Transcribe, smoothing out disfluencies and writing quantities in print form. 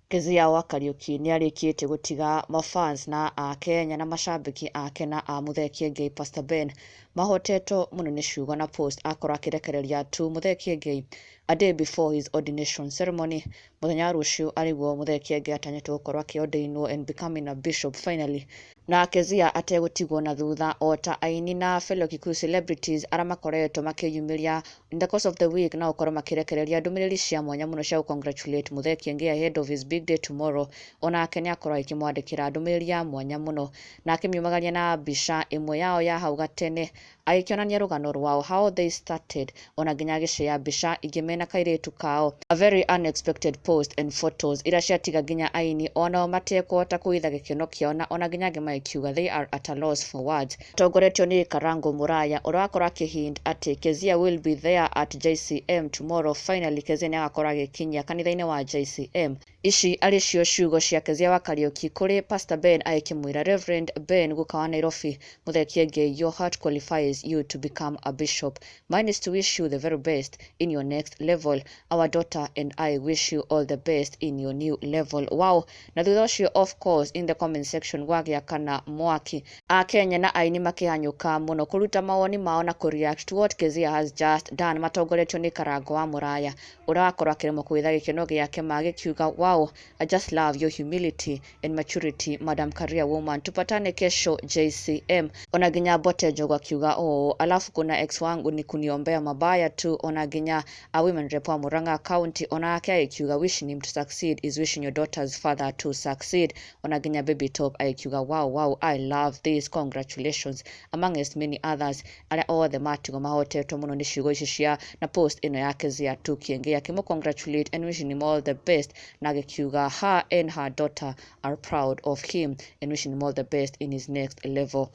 Kezia wa Kariuki nĩarĩkĩtie gũtiga mafans na akenya na macambĩki ake na a Muthee Kiengei Pastor Ben mahotetwo mũno nĩ ciugo na post akorwo akĩrekereria tu Muthee Kiengei a day before his ordination ceremony. Mũthenya wa rũciũ arĩguo Muthee Kiengei atanyĩtwo gũkorwo akĩordainwo and becoming a bishop finally, na Kezia ategũtigwo na thutha ota aini na fellow Kikuyu celebrities arĩa makoretwo makĩyumĩria in the course of the week na gũkorwo makĩrekereria ndũmĩrĩri cia mwanya mũno cia gũ-congratulate Muthee Kiengei ahead of his big day tomorrow. Onake nĩ akorwo agĩkĩmwandĩkĩra ndũmĩrĩri ya mwanya mũno na akĩmiumagaria na mbica ĩmwe yao ya hau gatene agĩkĩonania rũgano rwao, how they started, ona nginya agĩshare mbica ingĩ mena kairĩtu kao. A very unexpected post and photos iria ciatiga nginya aini onao matekũhota kũhitha gĩkeno kĩao, na ona nginya angĩ magĩkiuga they are at a loss for words. Tongoretio nĩ Karango Muraya ũrĩa wakorwo akĩhint atĩ Kezia will be there at JCM tomorrow. Finally Kezia nĩ agakorwo agĩkinyia kanitha-inĩ wa JCM. Ici arĩ cio ciugo cia Kezia wa Kariuki kũrĩ Pastor Ben agĩkĩmwĩra, "Reverend Ben guka wa Nairobi, Muthee Kiengei, your heart qualifies you to become a bishop. Mine is to wish you the very best in your next level. Our daughter and I wish you all the best in your new level." Wow. Na thutha ũcio, of course, in the comment section gwagĩakana mwaki, akenya na aini makĩhanyũka mũno kũruta mawoni mao na kũreact to what Kezia has just done, matongoretio nĩ Karango wa Mũraya ũrĩa wakorwo akĩremwo kũhitha gĩkeno gĩake magĩkiuga, "Wow, I just love your humility and maturity, Madam Career Woman. Tupatane kesho JCM." Ona nginya Mbote Njogu akiuga, "Oh, alafu kuna ex wangu ni kuniombea mabaya tu." Ona nginya a women rep wa Murang'a County onake agĩkiuga, "Wishing him to succeed is wishing your daughter's father to succeed." Ona nginya Baby Top agĩkiuga, Wow, I love this, congratulations," amongst many others arĩa othe matigwo mahotetwo mũno nĩ ciugo ici cia na post ĩno ya Kezia tu Kiengei akĩmũ congratulate and wishing him all the best, na agĩkiuga her and her daughter are proud of him and wishing him all the best in his next level.